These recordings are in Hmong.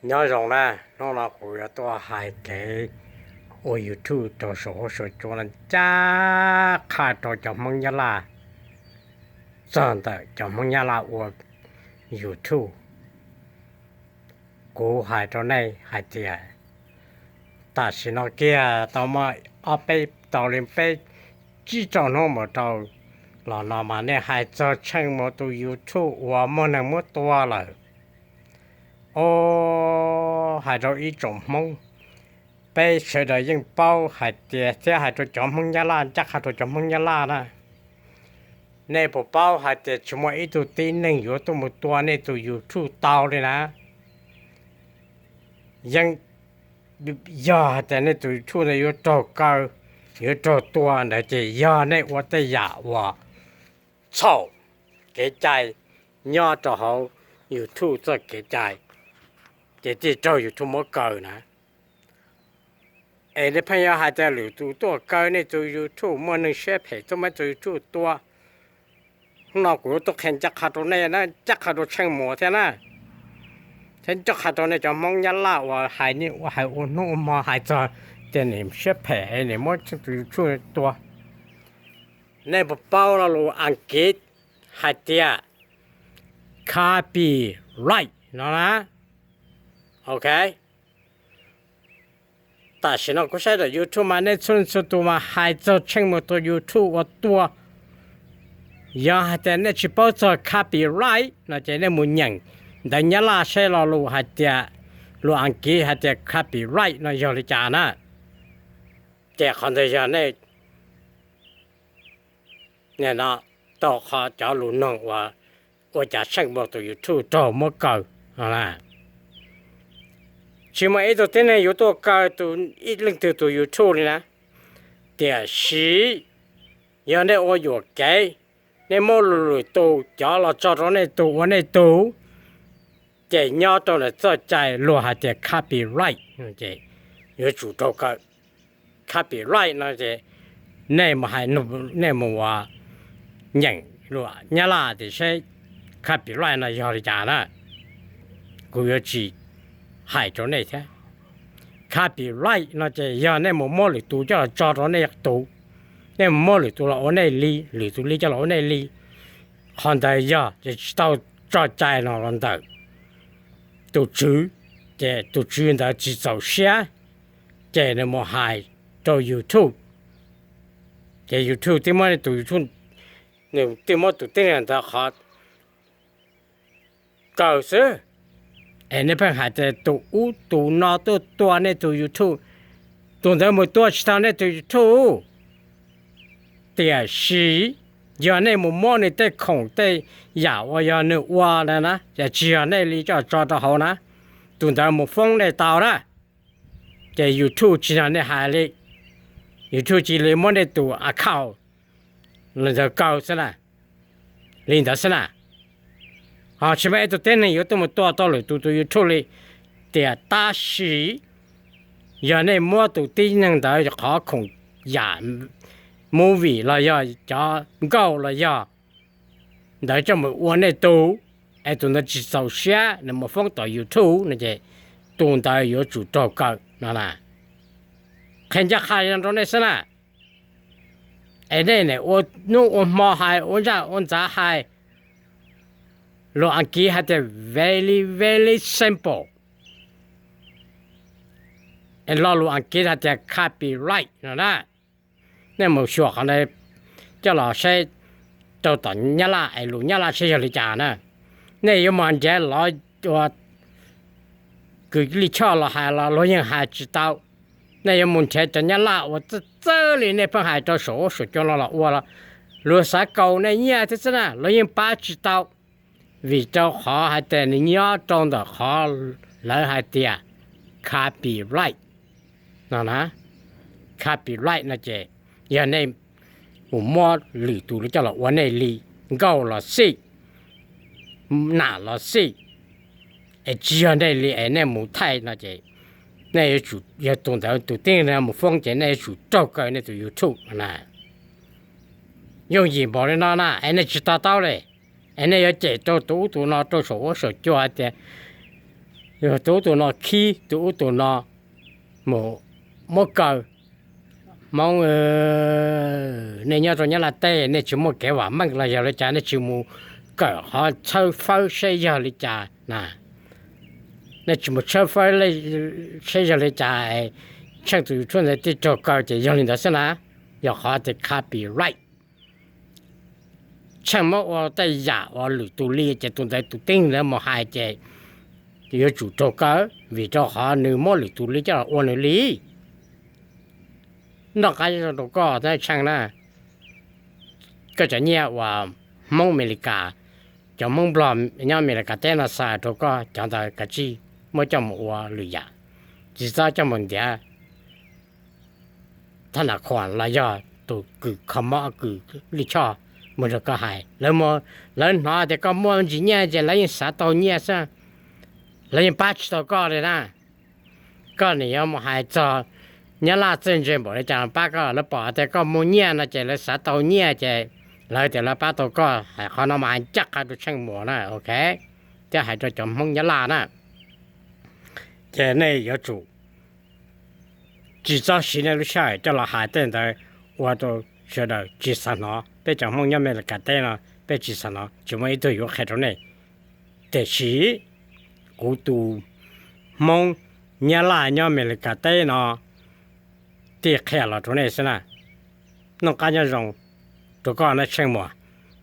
Nyob zoo na, hnub no kuv yuav tuaj hais kev ua YouTube rau saum huab saum cua no ncaj qha rau cov Hmoob Nyab Laj, txog ntawm cov Hmoob Nyab Laj ua YouTube. Kuv hais rau nej hais tias tam sim no kiag tau muaj ob peb, tau li peb tsib rau hnub mus rau los no mas nej hais txog Tsheej Muas tus YouTube uas muaj neeg muab tua lawm. Os, hais rau ib tsoom Hmoob, peb sawv daws yeej paub hais tias thiab hais rau cov Hmoob Nyab Laj, ncaj qha rau cov Hmoob Nyab Laj na, nej puas paub hais tias tsis muaj ib tug tib neeg yuav tuaj mus tua nej tus YouTube tau li na? Yeej yog hais tias nej tus YouTube ntawd yuav raug kaw, yuav raug tua ntawd ces yog nej ua tej yam uas txhaum kev cai nyob rau hauv YouTube txoj kev cai, ces thiaj raug YouTube muab kaw na. Es nej pheej yuav hais tias lwm tus tuaj kaw nej tus YouTube, muaj neeg siab phem tuaj muab tus YouTube tua. Hnub no kuv yuav tuaj qhia ncaj qha rau nej na, ncaj qha rau Tsheej Muas thiab na, thiab ncaj qha rau nej cov Hmoob Nyab Laj uas hais, hais ua hnub ua hmo hais txog tias nws siab phem nws muab Tsheej tus YouTube tua. Nej puas paub lo lus Askiv hais tias copyright no na? Ok, tam sim no kuv saib ntawm YouTube mas nej txhua leej txhua tus mas hais txog Tsheej Muas tus YouTube uas tua. Yog hais tias nej tsis paub txog copyright no ces nej mus nyeem ntawv Nyab Laj saib lo lus hais tias, lus Askiv hais tias copyright no yog li cas na. Ces qhov ntawd yog nej no tau qhov cov lus noog uas ua cas Tsheej Muas tus YouTube raug muab kaw no na. Tsis muaj ib tug tib neeg yuav tuaj kaw tus, ib leej twg tus YouTube li na. Tiam sis yog nej ua yuam kev, nej muab lwm, lwm tus cov los tso rau nej tus ua nej tus, ces nyob rau ntawm txoj cai luag hais tias copyright, ces yuav tsum raug kaw. Copyright no ces nej mus hais, nej mus ua nyeem lus Nyab Laj tias seb copyright no yog li cas na. Kuv yuav tsis hais rau nej thiab. Copyright no ces yog nej mus muab lwm tus coj los tso rau nej tus, nej mus muab lwm tus los ua nej li, lwm tus li coj los ua nej li. Qhov ntawd yog ces tsis tau tso cai no los ntawm tus tswv, ces tus tswv ntawd tsis txaus siab, ces nws mus hais rau YouTube, ces YouTube twb muab tus YouTube, nws twb muab tus tib neeg ntawd qhov kaw xwb. Es nej pheej hais tias tus ub tus no tuaj tua nej tus YouTube, tus ntawd mus tua tsis tau nej tus YouTube. Tiam sis yog nej mus muab nws tej khoom tej yam uas yog nws ua na, tsis yog nej li coj tso rau hauv na, tus ntawd mus foob nej tau na. Ces YouTube tsis yog nej hais li, YouTube cia li muab nej tus account ntawd kaw xwb na, li ntawd xwb na. Ho tsis muaj ib tug tib neeg yuav tuaj mus tua tau lwm tus tus YouTube li. Tiam tab sis yog nej muab tus tib neeg ntawd qhov khoom yam movie los yog cov nkauj los yog ntawd coj mus ua nej tus, es tus ntawd tsis txaus siab nws mus foob tom YouTube no ces tus ntawd yuav tsum raug kaw no na. Qhia ncaj qha rau nej xwb na. Es nej nim ua hnub ua hmo hais, ua zaj ua ntxav hais, lus Askiv hais tias very very simple, es lo lus Askiv hais tias copyright no na. Nej mus xyuas qhov ntawd coj los saib rau tom Nyab Laj es lus Nyab Laj saib yog li cas na. Nej yuav mus nrhiav lov ua kws lij choj los hais los luag yeej hais tsis tau. Nej yuav mus nrhiav cov Nyab Laj uas txawj txawj li nej pheej hais rau saum ub saum cua no los ua los luag xav kaus nej nyiaj thiab xwb na, luag yeej pab tsis tau. Vim rau qhov hais tias nws nyob rau ntawm qhov lawv hais tias copyright no na. Copyright no ces yog nej mus muab lwm tus li coj los ua nej li, nkauj los xij, nam los xij, es tsis yog nej li es nej mus thaij no ces nej yuav tsum, yog tus ntawd tus tib neeg mus foob ces nej yuav tsum raug kaw nej tus YouTube na. Yooj yim npaum li no na es nej tsis to taub li, es nej yuav cem rau tus ub tus no rau saum ub saum cua hais tias Tus ub tus no khib, tus ub tus no mus muab kaw. Hmoob, nej nyob rau Nyab Laj teb nej tsis muaj kev vam meej los yog li cas nej tsis mus kawm qhov tshawb fawb saib yog li cas na. Nej tsis mus tshawb fawb saib yog li cas, Tsheej tus YouTube ntawd thiaj raug kaw ces yog li ntawd xwb na. Yog qhov tias copyright. Tsheej muab ua tej yam uas lwm tus li ces tus ntawd tus tib neeg ntawd mus hais ces yuav tsum raug kaw, vim rau qhov nws muab lwm tus li coj los ua nws li. Noj qab nyob zoo rau koj Tsheej na. Koj cov nyiaj uas Hmoob Amelikas, cov Hmoob Nplog nyob Amelikas teb no xa rau koj cov ntawd kav tsij muab coj mus ua lwm yam, tsis txhob coj mus ntiav thab nas khuam los yog tus kws kho mob kws lij choj mus nrog koj hais. Lawv hnov tias koj muaj ntsis nyiaj ces lawv yeej xav tau nyiaj xwb, lawv yeej pab tsis tau koj li na. Koj nim yuav mus hais txog Nyab Laj txawj ntse npaum li cas pab koj, lawv pom tias koj muaj nyiaj no ces lawv xav tau nyiaj ces lawv tias lawv pab tau koj. Hais qhov no mas hais ncaj qha rau Tsheej Muas na, ok, thiab hais rau cov Hmoob Nyab Laj na. Ces nej yuav tsum tsis txhob siv nej lub sij hawm coj los hais tej ntawd ua rau sawv daws tsis xav hnov. Peb cov Hmoob nyob Amelikas teb no peb tsis xav hnov, tsis muaj ib tug yuav qhia rau nej. Tiam sis kuv tus Hmoob Nyab Laj nyob Amelikas teb no thiaj qhia los rau nej xwb na. Noj qab nyob zoo rau koj na Tsheej Muas,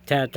thiab rau